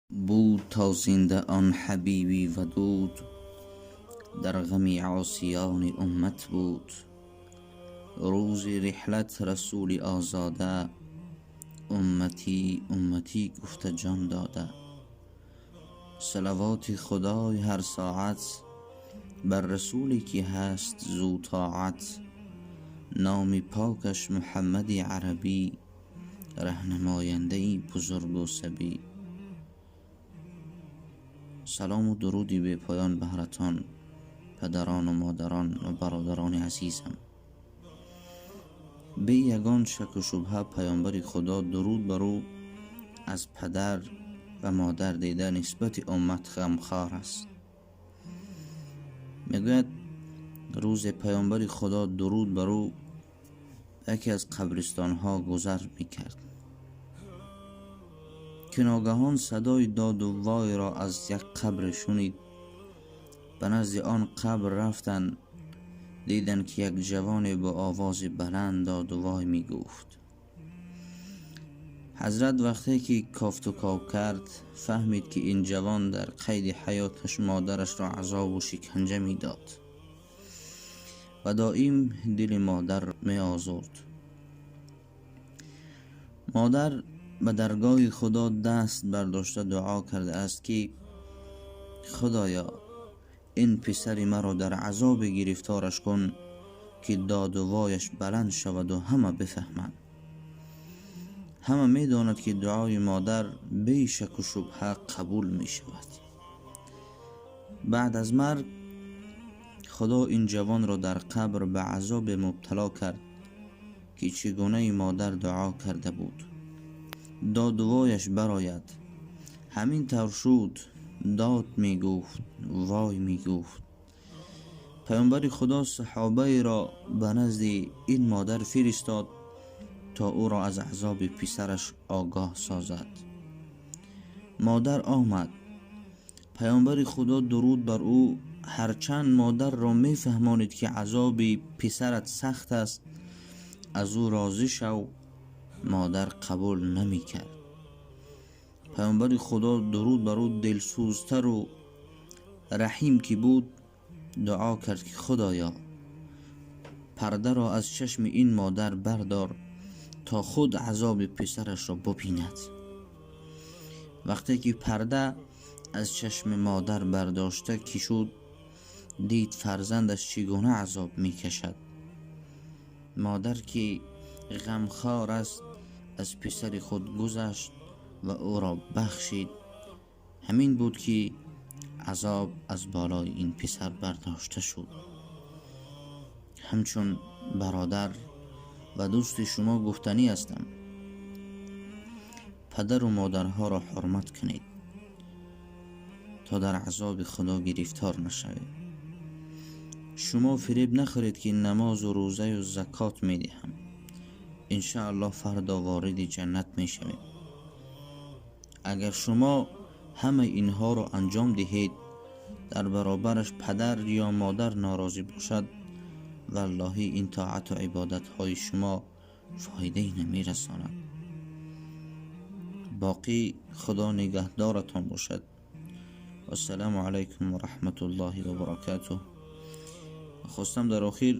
Буд то зинда он ҳабиби вадуд, дар ғами осиёни уммат буд. Рӯзи риҳлат расули озода, умматӣ, умматӣ гуфта ҷон дода. Салавоти Худой ҳар соат бар расуле ки ҳаст зу тоат. Номи покаш Муҳаммади арабӣ, раҳнамояндаи бузургу сабӣ. Салому дуруди бепоён баҳратон, падарону модарон ва бародарони азизам. Бе ягон шаку шубҳа Паёмбари Худо, дуруд бар ӯ, аз падар ва модар дида нисбати уммат ғамхор аст. Мегӯяд, рӯзе Паёмбари Худо, дуруд бар ӯ, яке аз қабристонҳо гузар мекард, ки ногаҳон садои доду войро аз як қабр шунид. Ба назди он қабр рафтанд, диданд, ки як ҷавоне бо овози баланд доду вой мегуфт. Ҳазрат вақте ки кофтуков кард, фаҳмид, ки ин ҷавон дар қайди ҳаёташ модарашро азобу шиканҷа медод ва доим дили модар меозурд. Модар ба даргоҳи Худо даст бардошта дуо кардааст, ки Худоё, ин писари маро дар азобе гирифтораш кун, ки доду вояш баланд шаваду ҳама бифаҳманд. Ҳама медонад, ки дуои модар бешаку шубҳа қабул мешавад. Баъд аз марг Худо ин ҷавонро дар қабр ба азобе мубтало кард, ки чӣ гунаи модар дуо карда буд, доду вояш барояд. Ҳамин тавр шуд: дод мегуфт, вой мегуфт. Паёмбари Худо саҳобаеро ба назди ин модар фиристод, то ӯро аз азоби писараш огоҳ созад. Модар омад. Паёмбари Худо, дуруд бар ӯ, ҳарчанд модарро мефаҳмонид, ки азоби писарат сахт аст, аз ӯ розӣ шав, модар қабул намекард. Паёмбари Худо, дуруд бар ӯ, дилсӯзтару раҳим ки буд, дуо кард, ки Худоё, пардаро аз чашми ин модар бардор, то худ азоби писарашро бубинад. Вақте ки парда аз чашми модар бардошта ки шуд, дид фарзандаш чӣ гуна азоб мекашад. Модар, ки ғамхор аст, аз писари худ гузашт ва ӯро бахшид. Ҳамин буд, ки азоб аз болои ин писар бардошта шуд. Ҳамчун бародар ва дӯсти шумо гуфтанӣ ҳастам: падару модарҳоро ҳурмат кунед, то дар азоби Худо гирифтор нашавед. Шумо фиреб нахӯред, ки намозу рӯзаю закот медиҳам, иншааллоҳ фардо вориди ҷаннат мешавем. Агар шумо ҳамаи инҳоро анҷом диҳед, дар баробараш падар ё модар норозӣ бошад, валлоҳӣ, ин тоату ибодатҳои шумо фоидае намерасонад. Боқӣ Худо нигаҳдоратон бошад. Вассалому алайкум ва раҳматуллоҳи ва баракатуҳ. Хостам дар охир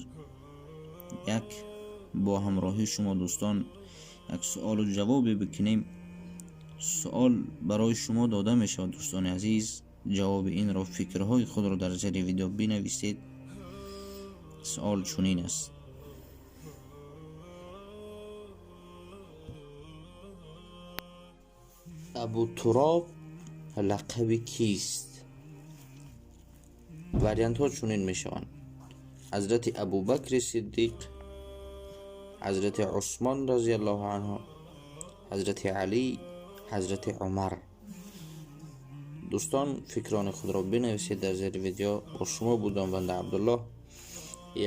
як бо ҳамроҳии шумо, дӯстон, як суолу ҷавобе бикунем. Суол барои шумо дода мешавад, дӯстони азиз. Ҷавоби инро, фикрҳои худро дар зери видео бинависед. Суол чунин аст: Абутуроб лақаби кист? Вариантҳо чунин мешаванд: Ҳазрати Абубакри Сиддиқ, Ҳазрати Усмон разиаллоҳу анҳу, Ҳазрати Алӣ, Ҳазрати Умар. Дӯстон, фикрони худро бинависед дар зери видео. Бо шумо будам банда Абдуллоҳ.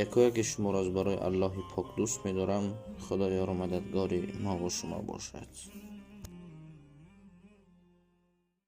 Якояки шуморо аз барои Аллоҳи пок дӯст медорам. Худо ёру мададгори мову шумо бошад.